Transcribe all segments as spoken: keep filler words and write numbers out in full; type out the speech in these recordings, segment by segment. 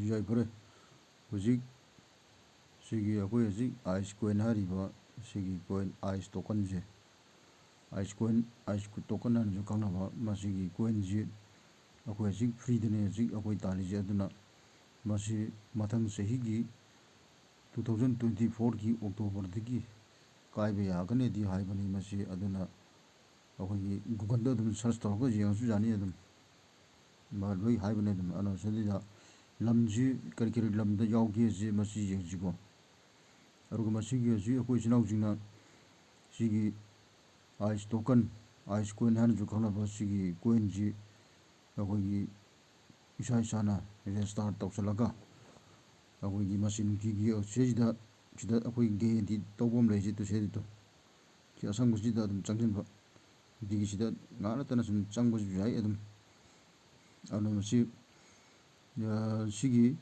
ꯌꯥꯏꯐꯔꯦ꯫ ꯍꯧꯖꯤꯛ ꯁꯤꯒꯤ ꯑꯩꯈꯣꯏ ꯍꯧꯖꯤꯛ ꯑꯥꯏꯁ ꯀꯣꯏꯟ ꯍꯥꯏꯔꯤꯕ ꯁꯤꯒꯤ ꯀꯣꯏꯟ, ꯑꯥꯏꯁ ꯇꯣꯀꯟꯁꯦ, ꯑꯥꯏꯁ ꯀꯣꯏꯟ, ꯑꯥꯏꯁ ꯇꯣꯀꯟ ꯍꯥꯏꯅꯁꯨ ꯈꯪꯅꯕ ꯃꯁꯤꯒꯤ ꯀꯣꯏꯟꯁꯤ ꯑꯩꯈꯣꯏ ꯍꯧꯖꯤꯛ ꯐ꯭ꯔꯤꯗꯅꯦ ꯍꯧꯖꯤꯛ ꯑꯩꯈꯣꯏ ꯇꯥꯜꯂꯤꯁꯦ꯫ ꯑꯗꯨꯅ ꯃꯁꯤ ꯃꯊꯪ ꯆꯍꯤꯒꯤ two thousand twenty fourꯒꯤ Octoberꯗꯒꯤ ꯀꯥꯏꯕ ꯌꯥꯒꯅꯤꯗꯤ ꯍꯥꯏꯕꯅꯤ ꯃꯁꯤ꯫ ꯑꯗꯨꯅ ꯑꯩꯈꯣꯏꯒꯤ Googleꯗ ꯑꯗꯨꯝ search ꯇꯧꯔꯒ ꯌꯦꯡꯉꯁꯨ ꯌꯥꯅꯤ꯫ ꯑꯗꯨꯝ ꯃꯥ ꯂꯣꯏ ꯍꯥꯏꯕꯅꯦ꯫ ꯑꯗꯨꯝ ꯑꯗꯨꯅ ꯁꯤꯗꯩꯗ ꯂꯝꯁꯤ ꯀꯔꯤ ꯀꯔꯤ ꯂꯝꯗ ꯌꯥꯎꯒꯦꯁꯦ ꯃꯁꯤ ꯌꯦꯡꯁꯤꯀꯣ꯫ ꯑꯗꯨꯒ ꯃꯁꯤꯒꯤ ꯍꯧꯖꯤꯛ ꯑꯩꯈꯣꯏ ꯏꯆꯤꯟ ꯏꯅꯥꯎꯁꯤꯡꯅ ꯁꯤꯒꯤ ꯑꯥꯏꯁ ꯇꯣꯀꯟ, ꯑꯥꯏꯁ ꯀꯣꯏꯟ ꯍꯥꯏꯅꯁꯨ ꯈꯪꯅꯕ ꯁꯤꯒꯤ ꯀꯣꯏꯟꯁꯤ ꯑꯩꯈꯣꯏꯒꯤ ꯏꯁꯥ ꯏꯁꯥꯅ ꯔꯦꯖꯤꯁꯇꯥꯔ ꯇꯧꯁꯤꯜꯂꯒ ꯑꯩꯈꯣꯏꯒꯤ ꯃꯁꯤ ꯅꯨꯡꯇꯤꯒꯤ ꯁꯤꯗꯩꯁꯤꯗ, ꯁꯤꯗ ꯑꯩꯈꯣꯏ ꯒꯦꯔꯦꯟꯇꯤ ꯇꯧꯕ ꯑꯃ ꯂꯩꯔꯤꯁꯦ, ꯇꯨ ꯁꯤꯗꯩꯗꯣ, ꯁꯤ ꯑꯁꯪꯕꯁꯤꯗ ꯑꯗꯨꯝ ꯆꯪꯁꯤꯟꯕ꯫ ꯅꯨꯡꯇꯤꯒꯤ ꯁꯤꯗ ꯉꯥꯏꯍꯥꯛ ꯅꯠꯇꯅ ꯁꯨꯝ ꯆꯪꯕꯁꯨ ꯌꯥꯏ꯫ ꯑꯗꯨꯝ ꯑꯗꯨꯅ ꯃꯁꯤ, ꯑ, ꯁꯤꯒꯤ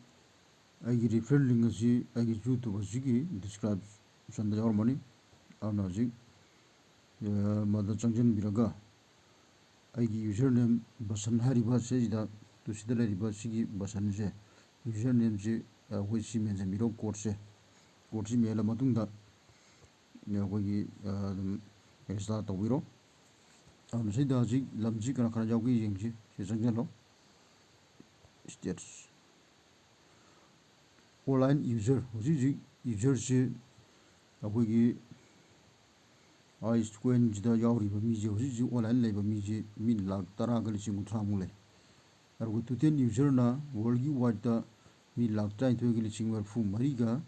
ꯑꯩꯒꯤ referral link ꯑꯁꯤ ꯑꯩꯒꯤ YouTube ꯑꯁꯤꯒꯤ descriptionꯗ ꯌꯥꯎꯔꯝꯃꯅꯤ꯫ ꯑꯗꯨꯅ ꯍꯧꯖꯤꯛ, ꯑ, ꯃꯗ ꯆꯪꯁꯤꯟꯕꯤꯔꯒ ꯑꯩꯒꯤ username button ꯍꯥꯏꯔꯤꯕ ꯁꯤꯗꯩꯁꯤꯗ, ꯇꯨ ꯁꯤꯗ ꯂꯩꯔꯤꯕ ꯁꯤꯒꯤ buttonꯁꯦ, usernameꯁꯦ ꯑꯩꯈꯣꯏ ꯁꯤ ꯃꯦꯟꯁꯤꯟꯕꯤꯔꯣ, codeꯁꯦ꯫ Codeꯁꯤ ꯃꯦꯜꯂ ꯃꯇꯨꯡꯗ ꯑꯩꯈꯣꯏꯒꯤ, ꯑ, ꯑꯗꯨꯝ register ꯇꯧꯕꯤꯔꯣ꯫ ꯑꯗꯨꯅ ꯁꯤꯗ ꯍꯧꯖꯤꯛ ꯂꯝꯁꯤ ꯀꯅꯥ ꯀꯅꯥ ꯌꯥꯎꯒꯦ ꯌꯦꯡꯁꯤ꯫ ꯁꯤ ꯆꯪꯁꯤꯜꯂꯣ꯫ States꯫ Online user, ꯍꯧꯖꯤꯛ ꯍꯧꯖꯤꯛ userꯁꯤ ꯑꯩꯈꯣꯏꯒꯤ ꯑꯥꯏꯁ ꯀꯣꯏꯟꯁꯤꯗ ꯌꯥꯎꯔꯤꯕ ꯃꯤꯁꯦ, ꯍꯧꯖꯤꯛ ꯍꯧꯖꯤꯛ online ꯂꯩꯕ ꯃꯤꯁꯦ ꯃꯤ ꯂꯥꯈ ꯇꯔꯥꯒ ꯂꯤꯁꯤꯡ ꯀꯨꯟꯊ꯭ꯔꯥꯃꯨꯛ ꯂꯩ꯫ ꯑꯗꯨꯒ total userꯅ worldꯒꯤ wideꯇ ꯃꯤ ꯂꯥꯈ ꯇꯔꯥꯅꯤꯊꯣꯏꯒ ꯂꯤꯁꯤꯡ ꯃꯔꯤꯐꯨ ꯃꯔꯤꯒ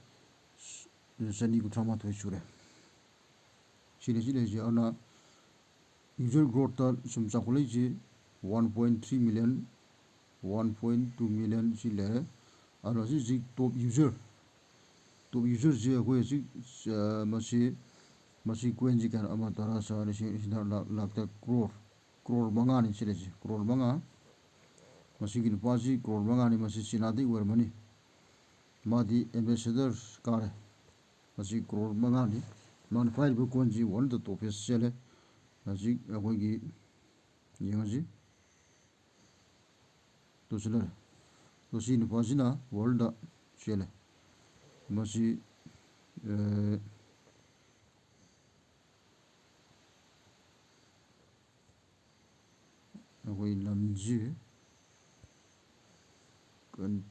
ꯆꯅꯤ ꯀꯨꯟꯊ꯭ꯔꯥ ꯃꯥꯊꯣꯏ ꯁꯨꯔꯦ꯫ ꯁꯤꯅ ꯁꯤ ꯂꯩꯔꯤꯁꯦ꯫ ꯑꯗꯨꯅ user growthꯇ ꯁꯨꯝ ꯆꯥꯎꯈꯠꯂꯛꯏꯁꯤ, one point three million, one point two million ꯁꯤ ꯂꯩꯔꯦ꯫ ꯑꯗꯨꯅ ꯍꯧꯖꯤꯛ ꯍꯧꯖꯤꯛ top user, top userꯁꯤ ꯑꯩꯈꯣꯏ ꯍꯧꯖꯤꯛ, ꯑ, ꯃꯁꯤ, ꯃꯁꯤ ꯀꯣꯏꯟꯁꯤ ꯀꯌꯥꯅꯣ? ꯑꯃ, ꯇꯔꯥ, ꯆꯥꯝꯃ, ꯂꯤꯁꯤꯡ, ꯂꯤꯁꯤꯡ ꯇꯔꯥ, ꯂꯥꯛ, ꯂꯥꯛꯇ ꯀ꯭ꯔꯣꯔ, ꯀ꯭ꯔꯣꯔ ꯃꯉꯥꯅꯤ ꯁꯤ ꯂꯩꯔꯤꯁꯦ, ꯀ꯭ꯔꯣꯔ ꯃꯉꯥ꯫ ꯃꯁꯤꯒꯤ ꯅꯨꯄꯥꯁꯤ ꯀ꯭ꯔꯣꯔ ꯃꯉꯥꯅꯤ, ꯃꯁꯤ ꯆꯤꯅꯥꯗꯒꯤ ꯑꯣꯏꯔꯝꯃꯅꯤ꯫ ꯃꯥꯗꯤ ambassador ꯀꯥꯔꯦ꯫ ꯃꯁꯤ ꯀ꯭ꯔꯣꯔ ꯃꯉꯥꯅꯤ꯫ ꯃꯥꯅ ꯄꯥꯏꯔꯤꯕ ꯀꯣꯏꯟꯁꯤ one of the toughest ꯆꯦꯜꯂꯦ꯫ ꯍꯧꯖꯤꯛ ꯑꯩꯈꯣꯏꯒꯤ ꯌꯦꯡꯉꯁꯤ꯫ ꯇꯨ ꯁꯤ ꯂꯩꯔꯦ꯫ ꯃꯁꯤ ꯅꯨꯄꯥꯁꯤꯅ ꯋꯥꯔꯜꯗ ꯆꯦꯜꯂꯦ꯫ ꯃꯁꯤ, ꯑ, ꯑꯩꯈꯣꯏ ꯂꯝꯁꯤ ꯀꯟ-,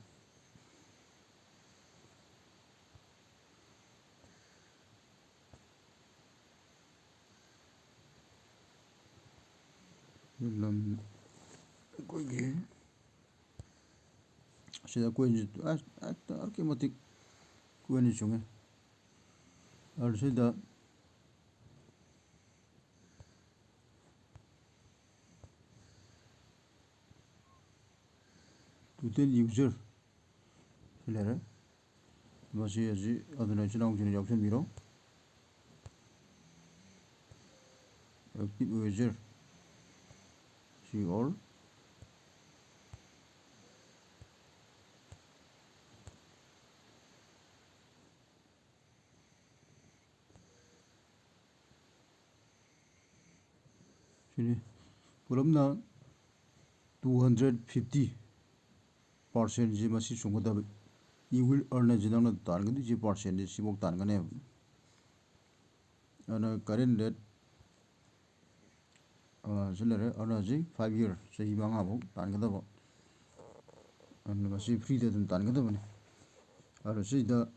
ꯂꯝ ꯑꯩꯈꯣꯏꯒꯤ ꯁꯤꯗ ꯀꯣꯏꯟꯁꯤ ꯑꯁ, ꯍꯦꯛꯇ ꯑꯗꯨꯛꯀꯤ ꯃꯇꯤꯛ ꯀꯣꯏꯟꯁꯤ ꯆꯨꯡꯉꯦ꯫ ꯑꯗꯨ ꯁꯤꯗ total user ꯁꯤ ꯂꯩꯔꯦ꯫ ꯃꯁꯤ ꯍꯧꯖꯤꯛ ꯑꯗꯨꯅ ꯏꯆꯤꯜ ꯏꯅꯥꯎꯁꯤꯡꯅ ꯌꯥꯎꯁꯟꯕꯤꯔꯣ꯫ Active user, see all꯫ ꯁꯤꯅꯤ꯫ ꯄꯨꯂꯞꯅ two hundred fifty percent ꯁꯤ ꯃꯁꯤ ꯆꯨꯝꯒꯗꯕ꯫ You will earn ꯁꯤ ꯅꯪꯅ ꯇꯥꯟꯒꯗꯣꯏꯁꯤ percent ꯁꯤ ꯁꯤꯐꯥꯎ ꯇꯥꯟꯒꯅꯦꯕ꯫ ꯑꯗꯨꯅ current rate, ꯑ, ꯁꯤ ꯂꯩꯔꯦ꯫ ꯑꯗꯨꯅ ꯍꯧꯖꯤꯛ five year, ꯆꯍꯤ ꯃꯉꯥꯃꯨꯛ ꯇꯥꯟꯒꯗꯕ꯫ ꯑꯗꯨꯅ ꯃꯁꯤ free ꯗ ꯑꯗꯨꯝ ꯇꯥꯟꯒꯗꯕꯅꯤ꯫ ꯑꯗꯨ ꯁꯤꯗ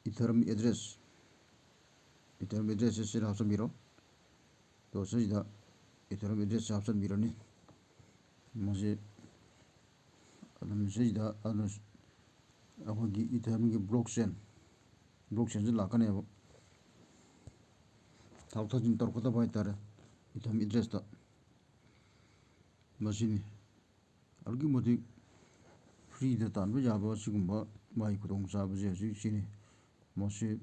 Ethereum address, Ethereum address ꯁꯤ ꯁꯤꯗ ꯍꯥꯞꯆꯤꯟꯕꯤꯔꯣ꯫ ꯑꯗꯣ ꯁꯤꯗ Ethereum address ꯁꯤ ꯍꯥꯞꯆꯤꯟꯕꯤꯔꯅꯤ꯫ ꯃꯁꯤ ꯑꯗꯨꯝ ꯁꯤꯗ ꯑꯗꯨꯝ ꯑꯩꯈꯣꯏꯒꯤ Ethereum ꯒꯤ blockchain, blockchain ꯁꯤ ꯂꯥꯛꯀꯅꯦꯕ꯫ ꯊꯥꯗꯣꯛ ꯊꯥꯖꯤꯟ ꯇꯧꯔꯛꯀꯗꯕ ꯍꯥꯏꯇꯥꯔꯦ, Ethereum address ꯇ꯫ ꯃꯁꯤꯅꯤ꯫ ꯑꯗꯨꯛꯀꯤ ꯃꯇꯤꯛ free ꯗ ꯇꯥꯟꯕ ꯌꯥꯕ ꯁꯤꯒꯨꯝꯕ ꯃꯥꯒꯤ ꯈꯨꯗꯣꯡꯆꯥꯕꯁꯦ ꯍꯧꯖꯤꯛ ꯁꯤꯅꯤ꯫ ꯃꯁꯤ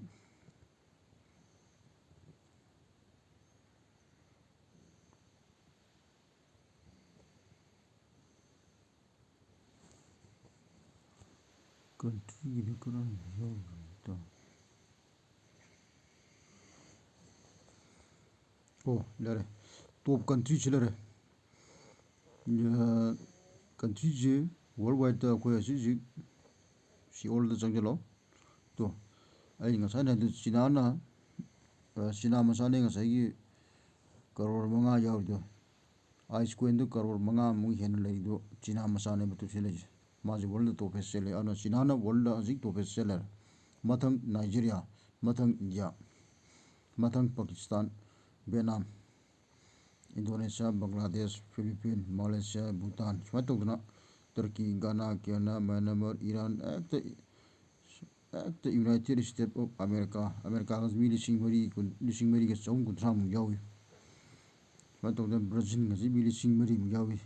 country ꯒꯤꯗꯤ ꯀꯔꯝꯕ ꯌꯥꯎꯔꯤꯅꯣ? ꯑꯣ, ꯂꯩꯔꯦ꯫ Top country ꯁꯤ ꯂꯩꯔꯦ꯫ ꯑ, country ꯁꯦ World wide ꯑꯩꯈꯣꯏ ꯍꯧꯖꯤꯛ ꯍꯧꯖꯤꯛ ꯁꯤꯑꯣꯜꯗ ꯆꯪꯁꯤꯜꯂꯣ꯫ ꯇꯣ, ꯑꯩ ꯉꯁꯥꯏꯅ ꯍꯥꯏꯕꯗꯨ ꯆꯤꯅꯥꯅ, ꯑ, ꯆꯤꯅꯥ ꯃꯆꯥꯅꯦ ꯉꯁꯥꯏꯒꯤ ꯀꯔꯣꯔ ꯃꯉꯥ ꯌꯥꯎꯔꯤꯗꯣ꯫ ꯑꯥꯏꯁ ꯀꯣꯏꯟꯗꯨ ꯀꯔꯣꯔ ꯃꯉꯥꯃꯨꯛ ꯍꯦꯟꯅ ꯂꯩꯔꯤꯗꯣ ꯆꯤꯅꯥ ꯃꯆꯥꯅꯦꯕ ꯇꯨꯁꯤ ꯂꯩꯁꯦ꯫ ꯃꯥꯁꯦ ꯋꯥꯔꯜꯗ ꯇꯣꯞ ꯐꯦꯁ ꯆꯦꯜꯂꯦ꯫ ꯑꯗꯨꯅ ꯆꯤꯅꯥꯅ ꯋꯥꯔꯜꯗ ꯍꯧꯖꯤꯛ ꯇꯣꯞ ꯐꯦꯁ ꯆꯦꯜꯂꯦ꯫ ꯃꯊꯪ ꯅꯥꯏꯖꯦꯔꯤꯌꯥ, ꯃꯊꯪ ꯏꯟꯗꯤꯌꯥ, ꯃꯊꯪ Pakistan, Vietnam, Indonesia, Bangladesh, Philippines, Malaysia, Bhutan, ꯁꯨꯃꯥꯏꯅ ꯇꯧꯗꯅ ꯇꯔꯀꯤ, ꯒꯥꯅꯥ, ꯀꯦꯅꯥ, ꯃ꯭ꯌꯥꯟꯃꯥꯔ, ꯏꯔꯥꯟ, ꯍꯦꯛꯇ, ꯍꯦꯛꯇ ꯌꯨꯅꯥꯏꯇꯦꯠ ꯁ꯭ꯇꯦꯠ ꯑꯣꯐ ꯑꯃꯦꯔꯤꯀꯥ, ꯑꯃꯦꯔꯤꯀꯥꯒ ꯃꯤ ꯂꯤꯁꯤꯡ ꯃꯔꯤ ꯀꯨꯟ, ꯂꯤꯁꯤꯡ ꯃꯔꯤꯒ ꯆꯍꯨꯝ ꯀꯨꯟꯊ꯭ꯔꯥꯃꯨꯛ ꯌꯥꯎꯏ꯫ ꯁꯨꯃꯥꯏꯅ ꯇꯧꯗꯅ ꯕ꯭ꯔꯥꯖꯤꯜꯒꯁꯤ ꯃꯤ ꯂꯤꯁꯤꯡ ꯃꯔꯤꯃꯨꯛ ꯌꯥꯎꯏ꯫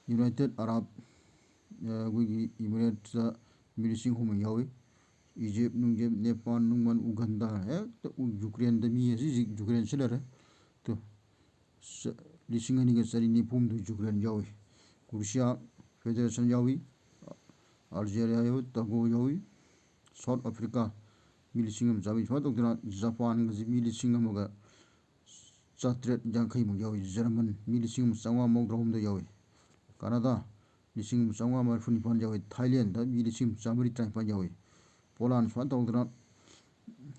ꯌꯨꯅꯥꯏꯇꯦꯠ ꯑꯔꯥꯕ, ꯑ, ꯑꯩꯈꯣꯏꯒꯤ ꯏꯃꯤꯔꯦꯠꯁꯇ ꯃꯤ ꯂꯤꯁꯤꯡ ꯑꯍꯨꯝꯃꯨꯛ ꯌꯥꯎꯏ꯫ ꯏꯖꯤꯞ, ꯅꯨꯡꯖꯤꯞ, ꯅꯦꯄꯥꯜ, ꯅꯨꯡꯃꯥꯜ, ꯎꯒꯟꯗꯥ, ꯍꯦꯛꯇ ꯎ-, ꯌꯨꯀ꯭ꯔꯦꯟꯗ ꯃꯤ ꯑꯁꯤ ꯍꯧꯖꯤꯛ ꯌꯨꯀ꯭ꯔꯦꯟꯁꯤ ꯂꯩꯔꯦ꯫ ꯇꯨ, ꯆ-, ꯂꯤꯁꯤꯡ ꯑꯅꯤꯒ ꯆꯅꯤ ꯅꯤꯐꯨ ꯍꯨꯝꯗꯣꯏ ꯌꯨꯀ꯭ꯔꯦꯟ ꯌꯥꯎꯏ꯫ ꯔꯨꯁꯤꯌꯥ ꯐꯦꯗꯔꯦꯁꯟ ꯌꯥꯎꯏ꯫ ꯑꯜꯖꯦꯔꯤꯌꯥ ꯌꯥꯎꯏ, ꯇꯣꯒꯣ ꯌꯥꯎꯏ꯫ ꯁꯥꯎꯠ ꯑꯐ꯭ꯔꯤꯀꯥ ꯃꯤ ꯂꯤꯁꯤꯡ ꯑꯃ ꯆꯥꯝꯃꯔꯤ꯫ ꯁꯨꯃꯥꯏꯅ ꯇꯧꯗꯅ ꯖꯄꯥꯟꯒꯁꯤ ꯃꯤ ꯂꯤꯁꯤꯡ ꯑꯃꯒ ꯆꯥꯇ꯭ꯔꯦꯠ ꯌꯥꯡꯈꯩꯃꯨꯛ ꯌꯥꯎꯏ꯫ ꯖꯔꯃꯟ ꯃꯤ ꯂꯤꯁꯤꯡ ꯑꯃ ꯆꯥꯝꯃꯉꯥ ꯃꯧꯗ꯭ꯔꯥꯍꯨꯝꯗꯣꯏ ꯌꯥꯎꯏ꯫ ꯀꯅꯥꯗꯥ ꯂꯤꯁꯤꯡ ꯑꯃ ꯆꯥꯝꯃꯉꯥ ꯃꯔꯤꯐꯨ ꯅꯤꯄꯥꯟ ꯌꯥꯎꯏ꯫ ꯊꯥꯏꯂꯦꯟꯗ ꯃꯤ ꯂꯤꯁꯤꯡ ꯑꯃ ꯆꯥꯝꯃꯔꯤ ꯇꯔꯥꯅꯤꯄꯥꯟ ꯌꯥꯎꯏ꯫ ꯄꯣꯂꯥꯟ ꯁꯨꯃꯥꯏꯅ ꯇꯧꯗꯅ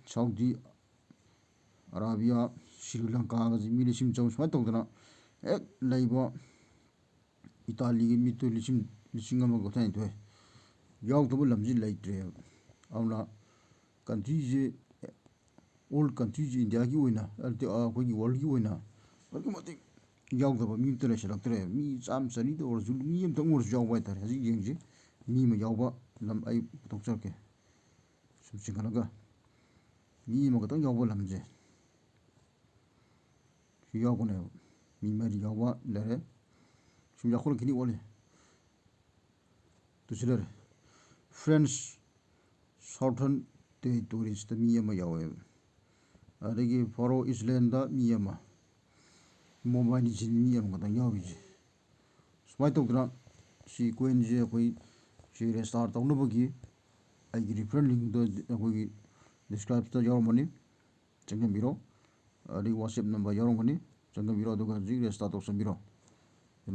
ꯁꯥꯎꯗꯤ ꯑꯔꯥꯕꯤꯌꯥ, ꯁ꯭ꯔꯤ ꯂꯪꯀꯥꯒꯁꯤ ꯃꯤ ꯂꯤꯁꯤꯡ ꯆꯍꯨꯝ ꯁꯨꯃꯥꯏꯅ ꯇꯧꯗꯅ ꯍꯦꯛ ꯂꯩꯕ ꯏꯇꯥꯂꯤꯒꯤ ꯃꯤꯠꯇꯨ ꯂꯤꯁꯤꯡ, ꯂꯤꯁꯤꯡ ꯑꯃꯒ ꯇꯔꯥꯅꯤꯊꯣꯏ ꯌꯥꯎꯗꯕ ꯂꯝꯁꯤ ꯂꯩꯇ꯭ꯔꯦꯕ꯫ ꯑꯗꯨꯅ ꯀꯟꯇ꯭ꯔꯤꯁꯦ, ꯑꯣꯜ ꯀꯟꯇ꯭ꯔꯤꯁꯦ ꯏꯟꯗꯤꯌꯥꯒꯤ ꯑꯣꯏꯅ, ꯅꯠꯇꯦ, ꯑꯩꯈꯣꯏꯒꯤ ꯋꯥꯔꯜꯒꯤ ꯑꯣꯏꯅ ꯑꯗꯨꯛꯀꯤ ꯃꯇꯤꯛ ꯌꯥꯎꯗꯕ ꯃꯤ ꯑꯝꯇ ꯂꯩꯁꯤꯜꯂꯛꯇ꯭ꯔꯦ꯫ ꯃꯤ ꯆꯥꯝꯃ ꯆꯅꯤꯗ ꯑꯣꯏꯔꯁꯨ, ꯃꯤ ꯑꯝꯇꯪ ꯑꯣꯏꯔꯁꯨ ꯌꯥꯎꯕ ꯍꯥꯏꯇꯥꯔꯦ꯫ ꯍꯧꯖꯤꯛ ꯌꯦꯡꯁꯤ, ꯃꯤ ꯑꯃ ꯌꯥꯎꯕ ꯂꯝ ꯑꯩ ꯄꯨꯊꯣꯛꯆꯔꯛꯀꯦ꯫ ꯁꯨꯝ ꯆꯤꯡꯈꯠꯂꯒ ꯃꯤ ꯑꯃꯈꯛꯇꯪ ꯌꯥꯎꯕ ꯂꯝꯁꯦ ꯁꯤ ꯌꯥꯎꯒꯅꯦꯕ꯫ ꯃꯤ ꯃꯔꯤ ꯌꯥꯎꯕ ꯂꯩꯔꯦ꯫ ꯁꯨꯝ ꯌꯥꯎꯈꯠꯂꯛꯈꯤꯅꯤ ꯑꯣꯜꯂꯤ꯫ ꯇꯨꯁꯤ ꯂꯩꯔꯦ꯫ ꯐ꯭ꯔꯦꯟꯁ ꯁꯥꯎꯊꯔꯟ ꯇꯦꯔꯤꯇꯣꯔꯤꯁꯇ ꯃꯤ ꯑꯃ ꯌꯥꯎꯋꯦꯕ꯫ ꯑꯗꯒꯤ ꯐꯥꯔꯣ ꯏꯁꯂꯦꯟꯗ ꯃꯤ ꯑꯃ, ꯃꯣꯕꯥꯏꯜꯁꯤ ꯃꯤ ꯑꯃꯈꯛꯇꯪ ꯌꯥꯎꯔꯤꯁꯦ꯫ ꯁꯨꯃꯥꯏꯅ ꯇꯧꯗꯅ ꯁꯤ ꯀꯣꯏꯟꯁꯦ ꯑꯩꯈꯣꯏ ꯁꯤ ꯔꯦꯖꯤꯁꯇꯥꯔ ꯇꯧꯅꯕꯒꯤ ꯑꯩꯒꯤ ꯔꯤꯐꯔꯦꯟ ꯂꯤꯡꯗꯣ ꯑꯩꯈꯣꯏꯒꯤ ꯗꯤꯁꯀ꯭ꯔꯥꯏꯞꯇ ꯌꯥꯎꯔꯝꯃꯅꯤ, ꯆꯪꯁꯤꯟꯕꯤꯔꯣ꯫ ꯑꯗꯒꯤ ꯋꯥꯆꯦꯞ ꯅꯝꯕꯔ ꯌꯥꯎꯔꯝꯒꯅꯤ, ꯆꯪꯁꯤꯟꯕꯤꯔꯣ꯫ ꯑꯗꯨꯒ ꯍꯧꯖꯤꯛ ꯔꯦꯖꯤꯁꯇꯥꯔ ꯇꯧꯁꯤꯟꯕꯤꯔꯣ꯫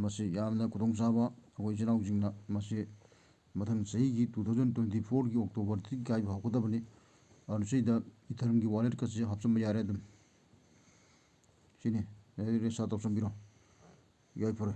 ꯃꯁꯤ ꯌꯥꯝꯅ ꯈꯨꯗꯣꯡꯆꯥꯕ ꯑꯩꯈꯣꯏ ꯏꯆꯤꯜ ꯏꯅꯥꯎꯁꯤꯡꯅ ꯃꯁꯤ ꯃꯊꯪ ꯆꯍꯤꯒꯤ two thousand twenty fourꯒꯤ Octoberꯗꯒꯤ ꯀꯥꯏꯕ ꯍꯧꯒꯗꯕꯅꯤ꯫ ꯑꯗꯨꯅ ꯁꯤꯗ Ethereumꯒꯤ walletꯀꯁꯦ ꯍꯥꯞꯆꯤꯟꯕ ꯌꯥꯔꯦ ꯑꯗꯨꯝ꯫ ꯁꯤꯅꯤ, register ꯇꯧꯁꯟꯕꯤꯔꯣ꯫ ꯌꯥꯏꯐꯔꯦ꯫